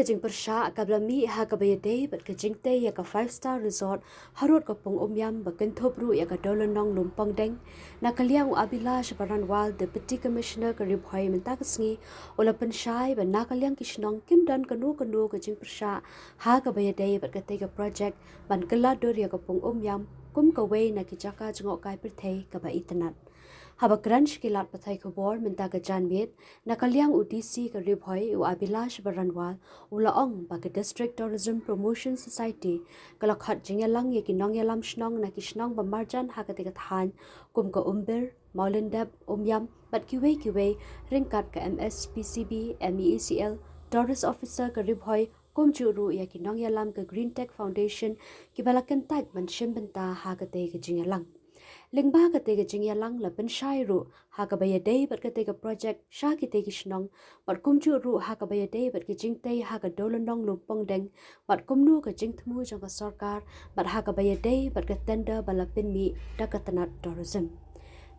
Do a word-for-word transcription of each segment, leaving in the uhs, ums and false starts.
Jingpyrshah kaba la mih ha kaba ïadei bad ka jingtei ïa ka five star resort harud ka pung Umiam ba kynthup ruh ïa ka Dewlynnong Lumpongdeng. Na ka liang u Abhilash Baranwal, Deputy Commissioner ka Ri Bhoi, mynta ka sngi u la pynshai ba na ka liang ki shnong kim don kano kano ka jingpyrshah ha kaba ïadei bad katei ka project ban kylla dur ïa ka pung Umiam kum kawei na ki jaka jngohkai pyrthei kaba itynnad. Haba kren sha ki lad pathai khubor mynta ka janmiet, na ka liang u D C ka Ri Bhoi, u Abhilash Baranwal, u la ong ba ka District Tourism Promotion Society ka la khot jingïalang ïa ki nongïalam shnong na ki shnong ba marjan ha katei ka thaiñ kum ka Umbir, Mawlyndep, Umiam bad kiwei kiwei, ryngkat ka M S P C B, M E E C L, Tourist Officer ka Ri Bhoi, kumjuh ruh ïa ki nongïalam ka Green Tech Foundation kiba la kyntait ban shim bynta ha katei ka jingïalang. Lyngba katei ka jingïalang la pynshai ruh ha kaba ïadei bad katei ka project sha kitei ki shnong, bad kumjuh ruh ha kaba ïadei bad ki jingtei ha ka Dewlynnong Lumpongdeng, bad kumno ka jingthmu jong ka sorkar, bad ha kaba ïadei bad ka tender ba la pynmih da ka tnat tourism.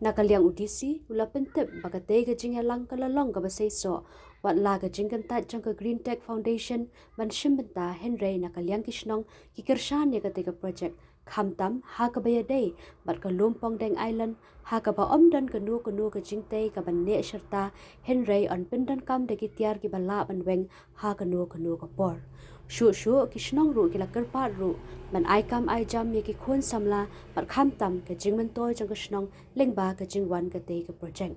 Na ka liang u D C u la pyntip ba katei ka jingïalang ka la long kaba seisoh, wat la ka jingkyntait jong ka Green Tech Foundation ban shim bynta, hynrei na ka liang ki shnong ki kyrshan ïa katei ka project, khamtam ha kaba ïadei bad ka Lumpongdeng Island, ha kaba ym don kano kano ka jingtei kaban neh shirta, hynrei yn pyndonkam da ki tiar kiba lah ban weng ha kano kano ka por. Shuh shuh ki shnong ruh ki la kyrpad ruh ban ai kam ai jam ïa ki khun samla bad khamtam ka jingmyntoi jong ka shnong lyngba ka jingwan katei ka project.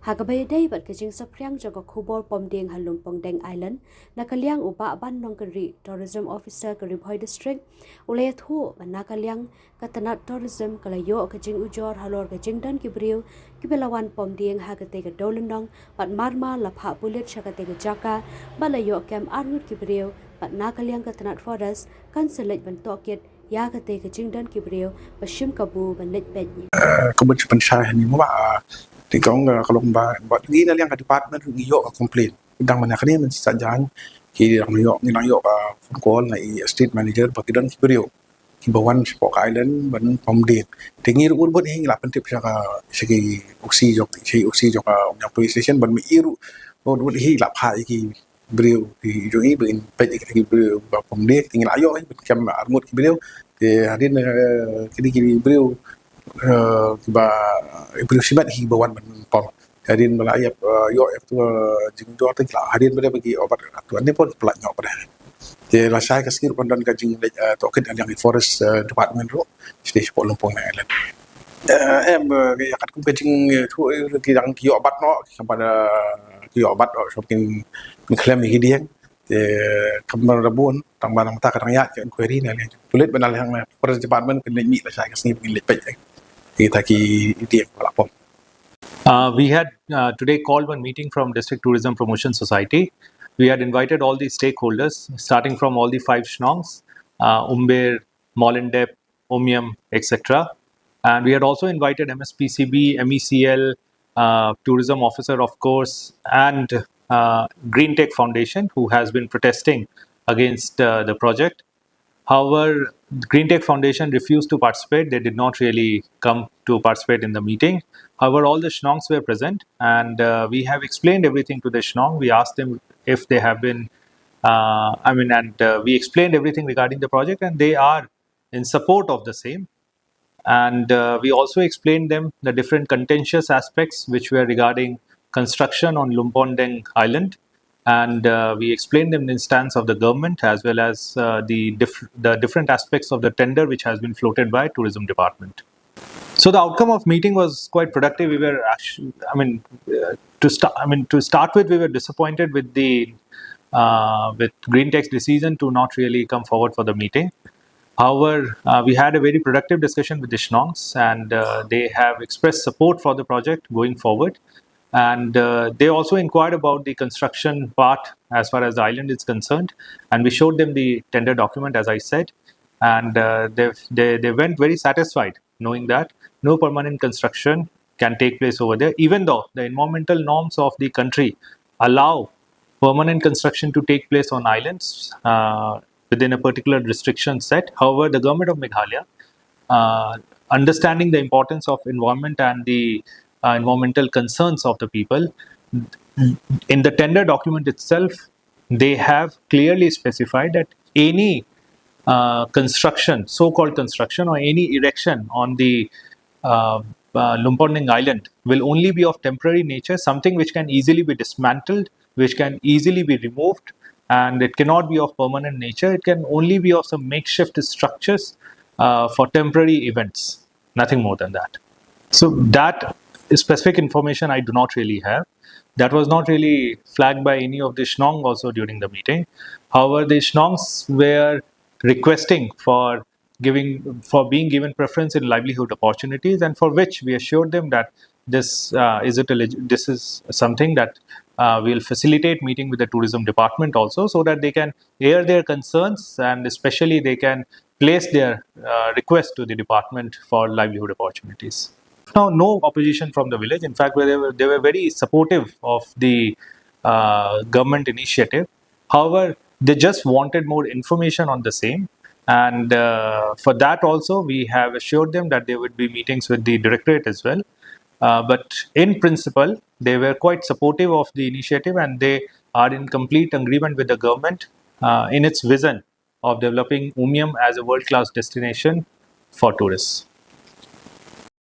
Ha kaba ïadei bad ka jingsaphriang jong ka khubor pom dieng ha Lumpongdeng Island, na ka liang u Bah Ban Nongkynrih, Tourism Officer ka Ri Bhoi District, u la ïathuh ba na ka liang ka tnat tourism ka la ïoh ka jingujor halor ka jingdon ki briew kiba la wan pom dieng ha katei ka Dewlynnong, bad mar mar la phah pulit sha katei ka jaka bad la ïoh kem arngut ki briew, bad na ka liang ka tnat forest kan sa leit ban tohkit ïa katei ka jingdon ki briew ba shim kabu ban leit peit. Eh, ka bun sha pynshai hani mo ba, ah, ti kong, eh, ka long ba, ba ngi na liang ka department ngi ïoh ka complaint. Dang mynne kane mynta sa jan ki dang ïoh, ngi dang ïoh ka phone call na i estate manager ba ki don ki briew kiba wan shapoh ka island ban pom dieng. Te ngi ruh bun hi ngi la pyntip sha ka, sha ki O C jong, sha i O C jong ka Umiam Police Station, ban mih ruh bun hi la phah ïa ki briew ki jong i ban peit ïa ki briew ba pom dieng. Te ngi la ïoh hi ban kem arngut ki briew. Te hadien, eh, kine ki briew, eh, kiba, eh, briew shimet hi ba wan ban pom. Hadien ba la ïap, eh, ïoh ïa tu, eh, jingujor te la hadien ba dei ba ki ïoh bat, tu ani por ki pynlait ïoh ba dei. Te lashai ka sngi ruh kan don ka jingleit, eh, tohkit na liang i forest, eh, department ruh. Sdei shapoh Lumpongdeng Island. Eh, em, eh, ïa katkum ka jing, eh, tu, eh, ki dang ki ïoh bat noh, ki kam pat, eh, ki ïoh bat noh, shuh kin, kin khlem ïa ki dieng. Te kam pat da bun, tang ba nangta ka dang ïaid ka inquiry na liang pulit, ba na liang forest department kin leit mih lashai ka sngi kin leit peit, eh. Kita ki dieng ba la pom. Uh, we had, uh, today called one meeting from District Tourism Promotion Society. We had invited all the stakeholders, starting from all the five shnongs, uh, Umbir, Mawlyndep, Umiam, et cetera. And we had also invited M S P C B, M E C L, uh, tourism officer, of course, and, uh, Green Tech Foundation, who has been protesting against, uh, the project. However, Green Tech Foundation refused to participate. They did not really come to participate in the meeting. However, all the shnongs were present, and, uh, we have explained everything to the shnong. We asked them if they have been, uh, I mean, and, uh, we explained everything regarding the project, and they are in support of the same. And, uh, we also explained them the different contentious aspects which were regarding construction on Lumpongdeng Island. And, uh, we explained them the stance of the government as well as, uh, the diff-, the different aspects of the tender which has been floated by Tourism Department. So the outcome of meeting was quite productive. We were actually, I mean, uh, to start, I mean, to start with, we were disappointed with the, uh, with Green Tech's decision to not really come forward for the meeting. However, uh, we had a very productive discussion with the shnongs, and, uh, they have expressed support for the project going forward. And, uh, they also inquired about the construction part as far as the island is concerned, and we showed them the tender document, as I said, and, uh, they, they, they went very satisfied knowing that no permanent construction can take place over there, even though the environmental norms of the country allow permanent construction to take place on islands, uh, within a particular restriction set. However, the government of Meghalaya, uh, understanding the importance of environment and the, uh, environmental concerns of the people, in the tender document itself, they have clearly specified that any uh, construction, so-called construction, or any erection on the uh, uh, Lumponding Island will only be of temporary nature, something which can easily be dismantled, which can easily be removed, and it cannot be of permanent nature. It can only be of some makeshift structures uh, for temporary events, nothing more than that. So that specific information I do not really have. That was not really flagged by any of the Shnong also during the meeting. However, the Shnongs were requesting for giving for being given preference in livelihood opportunities, and for which we assured them that this uh, is it a leg- this is something that uh, will facilitate meeting with the tourism department also, so that they can air their concerns, and especially they can place their uh, request to the department for livelihood opportunities. Now, no opposition from the village. In fact, they were, they were very supportive of the uh, government initiative. However, they just wanted more information on the same. And uh, for that also, we have assured them that there would be meetings with the directorate as well. Uh, but in principle, they were quite supportive of the initiative, and they are in complete agreement with the government uh, in its vision of developing Umiam as a world-class destination for tourists.